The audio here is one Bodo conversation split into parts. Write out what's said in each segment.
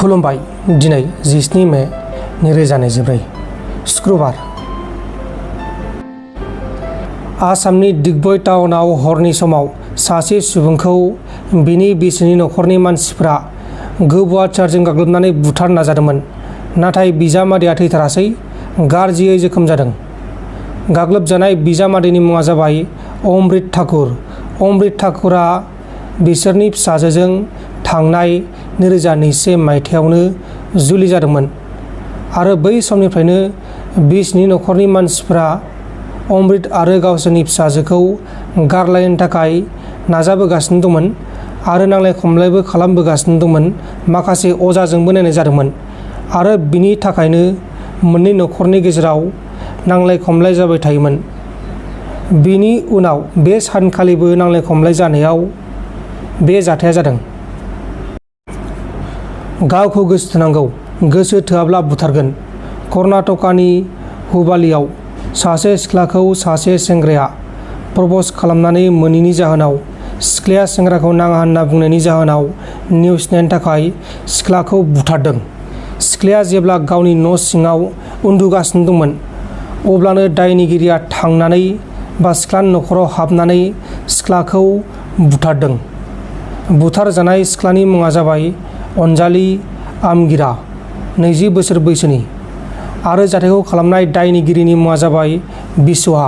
खुलुमबाय। दिनै 17 मे 2024 शुक्रबार। आसामनि दिग्बय टाउनाव हरनि समाव सासे सुबुंखौ बिनि बिसिनि नखरनि मानसिफ्रा गोबुआ चार्जजों गाग्लोबनानै बुथारनो नाजादोंमोन, नाथाय बिजामादैया थैथारासै, गाज्रियै जोखोम जादों। गाग्लोबजानाय बिजामादैनि मुङा जाबाय अमृत ठाकुर। अमृत ठाकुरा बिसोरनि फिसाजोजों थांनाय 2021 मायथाइयावनो जुलि जादोंमोन आरो बै समनिफ्रायनो बिसिनि नखरनि मानसिफ्रा अमृत आरो गावसोरनि फिसाजोखौ गारलायनो थाखाय नाजाबोगासिनो दंमोन आरो नांलाय खमलायबो खालामबोगासिनो दंमोन। माखासे अजाजोंबो नायनाय जादोंमोन आरो बिनि थाखायनो मोननै नखरनि गेजेराव नांलाय खमलाय जाबाय थायोमोन। बिनि उनाव बे सानखालिबो नांलाय खमलाय जानायाव बे जाथाया जादों। गावखौ गोसो थोनांगौ, गोसो थोआब्ला बुथारगोन। कर्नाटकानि हुबालियाव सासे सिख्लाखौ सासे सेंग्राया प्रप'ज खालामनानै मोनैनि जाहोनाव सिख्लाया सेंग्राखौ नाङा होनना बुंनायनि जाहोनाव नेवसिनायनि थाखाय सिख्लाखौ बुथारदों। सिख्लाया जेब्ला गावनि न' सिङाव उन्दुगासिनो दंमोन, अब्लानो दायनिगिरिया थांनानै सिख्लानि नखराव हाबनानै सिख्लाखौ बुथारदों। बुथारजानाय सिख्लानि मुङा जाबाय अनजालि आमगिरा, 20 बोसोर बैसोनि, आरो जाथायखौ खालामनाय दायनिगिरिनि मुङा जाबाय बिस्वा।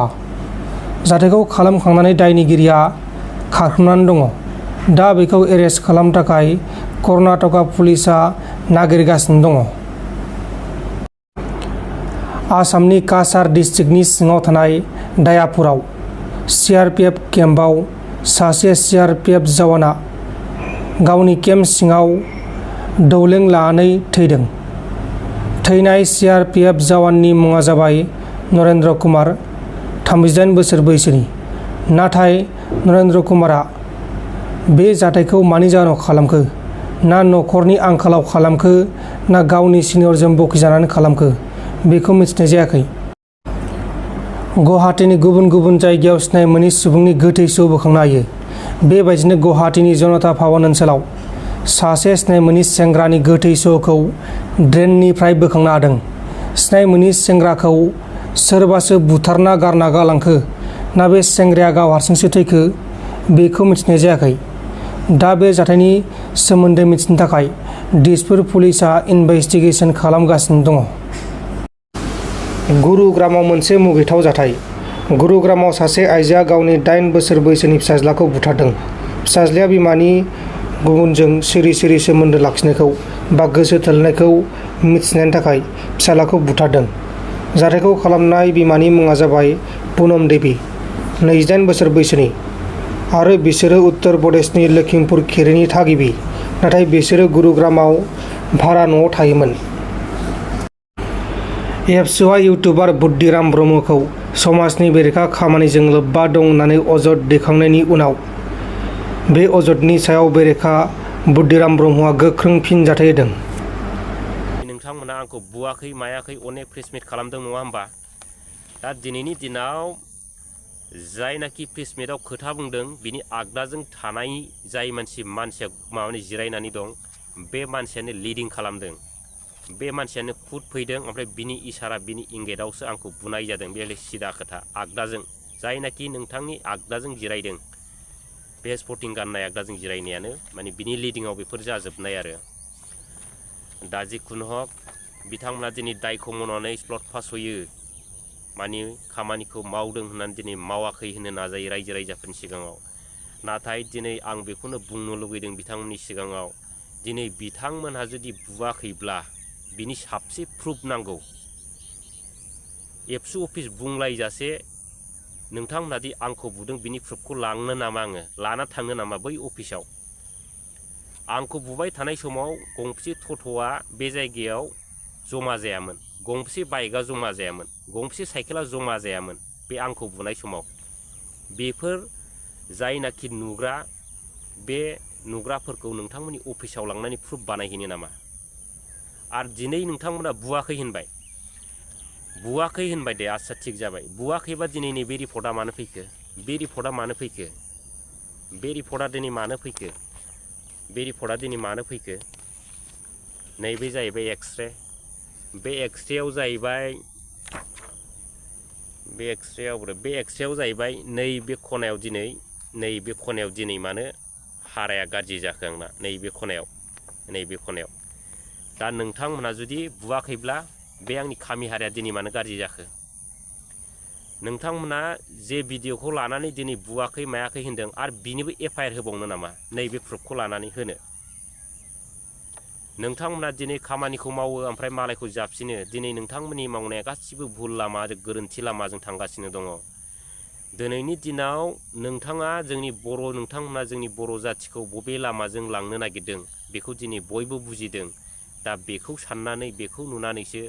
जाथायखौ खालामखांनानै दायनिगिरिया खारखोमानानै दङ। दा बेखौ एरेस्ट खालामनो थाखाय कर्नाटका पुलिसआ नागिरगासिनो दङ। आसामनि काछार डिस्ट्रिक्टनि सिङाव थानाय दायापुराव CRPF केम्पआव सासे CRPF जवाना गावनि केम्प सिङाव दौलें लानानै थैदों। थैनाय CRPF जवाननि मुङा जाबाय नरेन्द्र कुमार, 38 बोसोर बैसोनि। नाथाय नरेन्द्र कुमारा बे जाथायखौ मानि जाहोनाव खालामखो, ना नखरनि आंखालाव खालामखो, ना गावनि सिनियरजों बखिजानानै खालामखो, बेखौ मिथिनाय जायाखै। गुवाहाटीनि गुबुन गुबुन जायगायाव सिनाय मोनै सुबुंनि गोथै सह बोखांनो हायो। बेबायदिनो गुवाहाटीनि जनता भवन ओनसोलाव सासे सिनाय मोनै सेंग्रानि गोथै सहखौ ड्रेननिफ्राय बोखांनो हादों। सिनाय मोनै सेंग्राखौ सोरबासो बुथारना गारना गालांखो, ना बे सेंग्राया गाव हारसिंसो थैखो, बेखौ मिथिनाय जायाखै। दा बे जाथायनि सोमोन्दै मिथिनो थाखाय दिसपुर पुलिसआ इनभेस्टिगेसन खालामगासिनो दङ। गुरुग्रामाव मोनसे मुगैथाव जाथाय। गुरुग्रामाव सासे आइजोआ गावनि 8 बोसोर बैसोनि फिसाज्लाखौ बुथारदों। फिसाज्लाया बिमानि गुबुनजों सिरि सिरि सोमोन्दो लाखिनायखौ गोसो थोलायनायखौ मिथिनायनि थाखाय फिसाज्लाखौ बुथारदों। जाथायखौ खालामनाय बिमानि मुङा जाबाय पुनम देबी, 28 बोसोर बैसोनि, आरो बिसोरो उत्तर प्रदेशनि लखिमपुर खेरिनि थागिबि, नाथाय बिसोरो गुरुग्रामाव भारा न'आव थायोमोन। एबसुआ इउटिउबार बुद्धिराम ब्रह्मखौ समाजनि बेरेखा खामानिजों लोब्बा दं होननानै अजद दैखांनायनि उनाव बे अजदनि सायाव बेरेखा बुद्धिराम ब्रह्मआ गोख्रों फिनजाथाय होदों। नोंथांमोना आंखौ बुवाखै मायाखै अनेक प्रेसमिट खालामदों नङा होमबा? दा दिनैनि दिनाव जायनाखि प्रेसमिटआव खोथा बुंदों बिनि आगदाजों थानाय जाय मानसिया माबानि जिरायनानै दं, बे मानसियानो लिडिं खालामदों। बे मानसियानो फुट फैदों, ओमफ्राय बिनि इसारा बिनि इंगेटआवसो आंखौ बुनाय जादों। बे सिदा खोथा। आगदाजों जायनाखि नोंथांनि आगदाजों जिरायदों, बे स्पर्टिं गाननाय आगदाजों जिरायनायानो माने बिनि लिडिंआव बेफोर जाजोबनाय आरो। दा जिखुनु हक बिथांमोना दिनै दायखौ मावनानै स्लट फासयो, माने खामानिखौ मावदों होननानै दिनै मावाखै होननो नाजायो रायजो राजाफोरनि सिगाङाव। नाथाय दिनै आं बेखौनो बुंनो लुगैदों बिथांमोननि सिगाङाव, दिनै बिथांमोनहा जुदि बुवाखैब्ला बिनि साबसे प्रुफ नांगौ। एबसु अफिस बुंलायजासे नोंथांमोनहा दि आंखौ बुदों बिनि प्रुफखौ लांनो नामा, आङो लाना थांनो नामा बै अफिसाव? आंखौ बुबाय थानाय समाव गंसे टट'आ बे जायगायाव जमा जायामोन, गंसे बाइकआ जमा जायामोन, गंसे साइकेला जमा जायामोन बे आंखौ बुनाय समाव। बेफोर जायनाखि नुग्रा, बे नुग्राफोरखौ नोंथांमोननि अफिसाव लांनानै प्रुफ बानायहैनो नामा? आरो दिनै नोंथांमोना बुवाखै होनबाय, बुवाखै होनबाय दे, आच्ছা थिग जाबाय। बुवाखैबा दिनै नैबे रिपर्टआ मानो फैखो? बे रिपर्टआ मानो फैखो? बे रिपर्टआ दिनै मानो फैखो? बे रिपर्टआ दिनै मानो फैखो? नैबे जाहैबाय एक्सरे बे एक्सरेयाव जाहैबाय बे एक्सरेयाव जाहैबाय नैबे खनायाव दिनै मानो हाराया गाज्रि जाखो आंना नैबे खनायाव दा नोंथांमोना जुदि बुवाखैब्ला बे आंनि खामि हाराया दिनै मानो गाज्रि जाखो नोंथांमोना जे भिडिअखौ लानानै दिनै बुवाखै मायाखै होनदों आरो बिनिबो FIR होबावनो नामा नैबे प्रुफखौ लानानै होनो नोंथांमोना दिनै खामानिखौ मावो ओमफ्राय मालायखौ जाबसिनो दिनै नोंथांमोननि मावनाया गासिबो भुल लामा गोरोन्थि लामाजों थांगासिनो दङ दिनैनि दिनाव नोंथांमोना जोंनि बर' जाथिखौ बबे लामाजों लांनो नागिरदों बेखौ दिनै बयबो बुजिदों दा बेखौ साननानै बेखौ नुनानैसो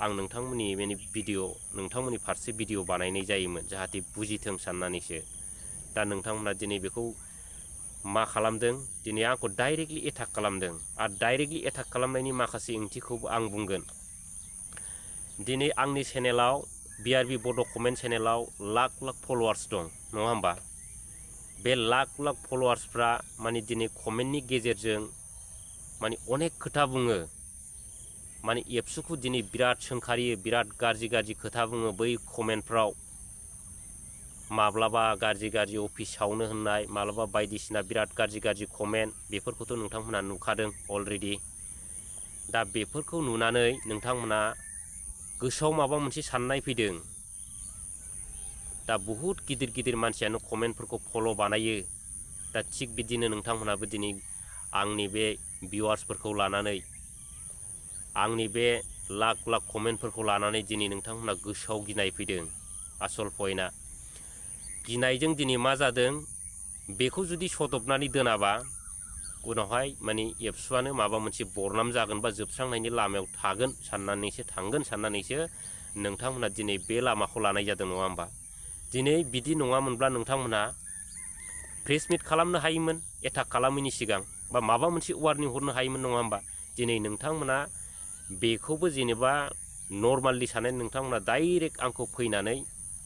आं नोंथांमोननि फारसे भिडिअ बानायनाय जायोमोन जाहाथे बुजिथों साननानैसो दा नोंथांमोना दिनै बेखौ मा खालामदों दिनै आंखौ डाइरेक्टलि एटाक खालामदों आरो डाइरेक्टलि एटाक खालामनायनि माखासे ओंथिखौबो आं बुंगोन दिनै आंनि चेनेलाव BRB बड' कमेन्ट चेनेलाव लाख फलोवार्स दं नङा होमबा बे लाख फलोवार्सफ्रा माने दिनै कमेन्टनि गेजेरजों माने अनेक खोथा बुङो माने एबसुखौ दिनै बिराद सोंखारियो बिराद गाज्रि खोथा बुङो बै कमेन्टफ्राव माब्लाबा गाज्रि अफिस सावनो होननाय माब्लाबा बायदिसिना बिराद गाज्रि कमेन्ट बेफोरखौथ' नोंथांमोना नुखादों अलरेडि दा बेफोरखौ नुनानै नोंथांमोना गोसोआव माबा मोनसे साननाय फैदों दा बहुद गिदिर मानसियानो कमेन्टफोरखौ फल' बानायो दा थिग बिदिनो नोंथांमोनाबो दिनै आंनि बे भिउवार्सफोरखौ लानानै आंनि बे लाख कमेन्टफोरखौ लानानै दिनै नोंथांमोना गोसोआव गिनाय फैदों आसल पइन्टआ गिनायजों दिनै मा जादों बेखौ जुदि सदबनानै दोनाबा उनावहाय माने एबसुआनो माबा मोनसे बरनाम जागोन बा जोबस्रांनायनि लामायाव थांगोन साननानैसो नोंथांमोना दिनै बे लामाखौ लानाय जादों नङा होमबा दिनै बिदि नङामोनब्ला नोंथांमोना प्रेस मिट खालामनो हायोमोन एटाक खालामैनि सिगां बा माबा मोनसे वार्निं हरनो हायोमोन नङा होमबा दिनै नोंथांमोना बेखौबो जेनेबा नर्मालि साननानै नोंथांमोना डाइरेक्ट आंखौ फैनानै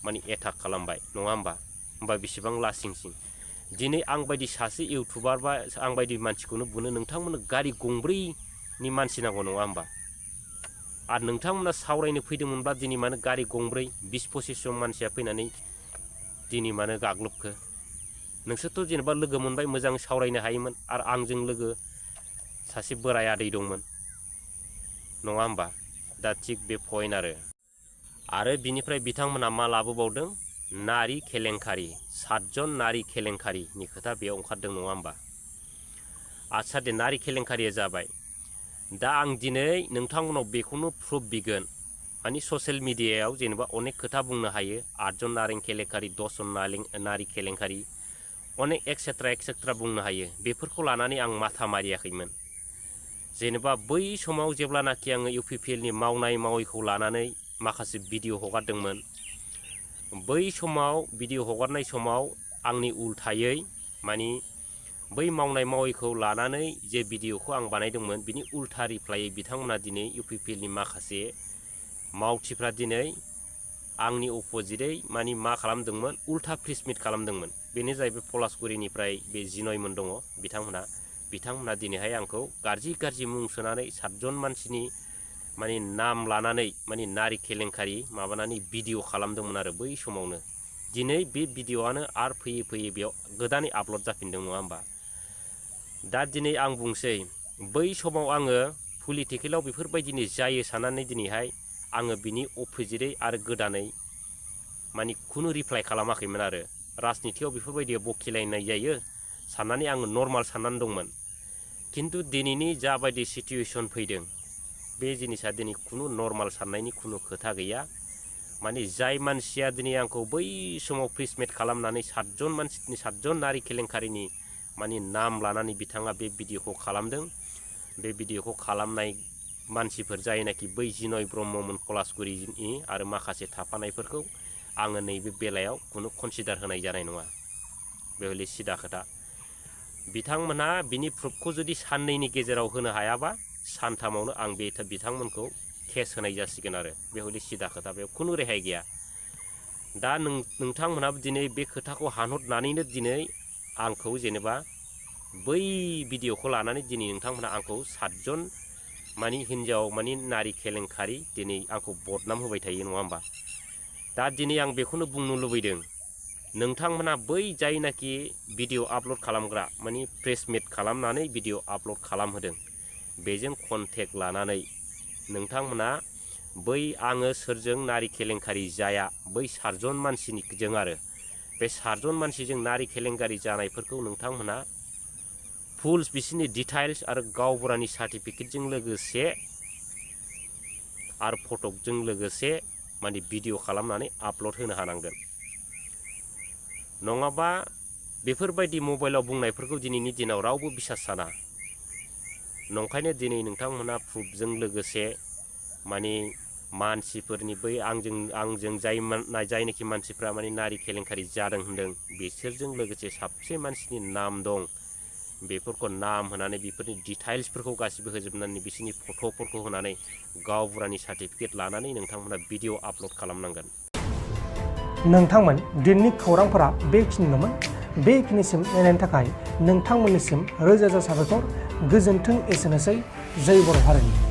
माने एटाक खालामबाय नङा होमबा बेसेबां लासिंसिं दिनै आं बायदि सासे इउटुबार बा आं बायदि मानसिखौनो बुनो नोंथांमोननो गारि गंब्रैनि मानसि नांगौ नङा होमबा आरो नोंथांमोना सावरायनो फैदोंमोनब्ला दिनै मानो गारि गंब्रै 20-25 जन मानसिया फैनानै दिनै मानो गाग्लोबखो नोंसोरथ' जेनेबा लोगो मोनबाय मोजां सावरायनो हायोमोन आरो आंजों लोगो सासे बोराय आदै दंमोन नङा होमबा दा थिग बे पइन्ट आरो बिनिफ्राय बिथांमोना मा लाबोबावदों नारी केलेंकारि 7 जन नारी केलेंकारिनि खोथा बेयाव ओंखारदों नङा होमबा आच्छा दे नारी केलेंकारिया जाबाय दा आं दिनै नोंथांमोनाव बेखौनो प्रुफ बिगोन माने ससियेल मिडियायाव जेनेबा अनेक खोथा बुंनो हायो 8 जन नारें केलेंकारि 10 जन नारी केलेंकारि अनेक एक्सेट्रा बुंनो हायो बेफोरखौ लानानै आं माथा मारियाखैमोन जेनेबा बै समाव जेब्लानाखि आङो UPPL नि मावैखौ लानानै माखासे भिडिअ हगारदोंमोन बै समाव भिडिअ हगारनाय समाव आंनि उल्थायै मानि बै मावैखौ लानानै जे भिडिअखौ आं बानायदोंमोन बिनि उल्था रिप्लायै बिथांमोना दिनै UPPL नि माखासे मावथिफ्रा दिनै आंनि अपोजिटै मानि मा खालामदोंमोन उल्था प्रेस मिट खालामदोंमोन बेनो जाहैबाय पलासगुरिनिफ्राय बे जिनयमोन दङ बिथांमोना दिनैहाय आंखौ गाज्रि मुं सोनानै 7 जन मानसिनि माने नाम लानानै माने नारी केलेंकारि माबानानै भिडिअ खालामदोंमोन आरो बै समावनो दिनै बे भिडिअआनो आरो फैयै बेयाव गोदानै आपल'ड जाफिनदों नङा होमबा दा दिनै आं बुंसै बै समाव आङो पलिटिकेलाव बेफोरबायदिनो जायो साननानै दिनैहाय आङो बिनि अपोजिटै आरो गोदानै माने खुनु रिप्लाइ खालामाखैमोन आरो राजनितियाव बेफोरबायदियाव बखिलायनाय जायो साननानै आङो नर्माल साननानै दंमोन खिन्थु दिनैनि जाबायदि सिटुएसन फैदों बे जिनिसा दिनै खुनु नर्माल साननायनि खुनु खोथा गैया माने जाय मानसिया दिनै आंखौ बै समाव प्रेस मिट खालामनानै 7 जन नारी केलेंकारिनि माने नाम लानानै बिथाङा बे भिडिअखौ खालामदों बे भिडिअखौ खालामनाय मानसिफोर जायनाखि बै जिनय ब्रह्ममोन पलासगुरिनि आरो माखासे थाफानायफोरखौ आङो नैबे बेलायाव खुनु कनसिडार होनाय जानाय नङा बे हले सिदा खोथा बिथांमोनहा बिनि प्रुफखौ जुदि साननैनि गेजेराव होनो हायाबा सानथामावनो आं बे बिथांमोनखौ केस होनाय जासिगोन आरो बे हले सिदा खोथा बेयाव खुनु रेहाय गैया दा नोंथांमोनहाबो दिनै बे खोथाखौ हानहरनानैनो दिनै आंखौ जेनेबा बै भिडिअखौ लानानै दिनै नोंथांमोनहा आंखौ 7 जन मानि हिन्जाव मानि नारि केलेंकारि दिनै आंखौ बदनाम होबाय थायो नङा होमबा। दा दिनै आं बेखौनो बुंनो लुबैदों, नोंथांमोना बै जायनाखि भिडिअ आपल'ड खालामग्रा मानि प्रेस मिट खालामनानै भिडिअ आपल'ड खालामहोदों, बेजों कन्टेक्ट लानानै नोंथांमोना बै आङो सोरजों नारि केलेंकारि जाया बै 4 जन मानसिजों आरो बे 4 जन मानसिजों नारि केलेंकारि जानायफोरखौ नोंथांमोना फुल बिसिनि डिटेल्स आरो गावबुरानि सार्टिफिकेटजों लोगोसे आरो फटकजों लोगोसे माने भिडिअ खालामनानै आपल'ड होनो हानांगोन। नङाबा बेफोरबायदि मबाइलाव बुंनायफोरखौ दिनैनि दिनाव रावबो बिसास साना। नंखायनो दिनै नोंथांमोना प्रुफजों लोगोसे माने मानसिफोरनि बै आंजों जायनाखि मानसिफ्रा माने नारि केलेंकारि जादों होनदों, बिसोरजों लोगोसे साबसे मानसिनि नाम दं, बेफोरखौ नाम होनानै बेफोरनि डिटेल्सफोरखौ गासिबो होजोबनानै बिसोरनि फट'फोरखौ होनानै गावबुरानि सार्टिफिकेट लानानै नोंथांमोना भिडिअ आपल'ड खालामनांगोन। नोंथांमोन दिनैनि खौरांफोरा बेखिनिल'मोन। बेखिनिसिम नायनायनि थाखाय नोंथांमोननिसिम रोजा रोजा साबायखर। गोजोन्थों। एसेनोसै। जय बर' हारिनि।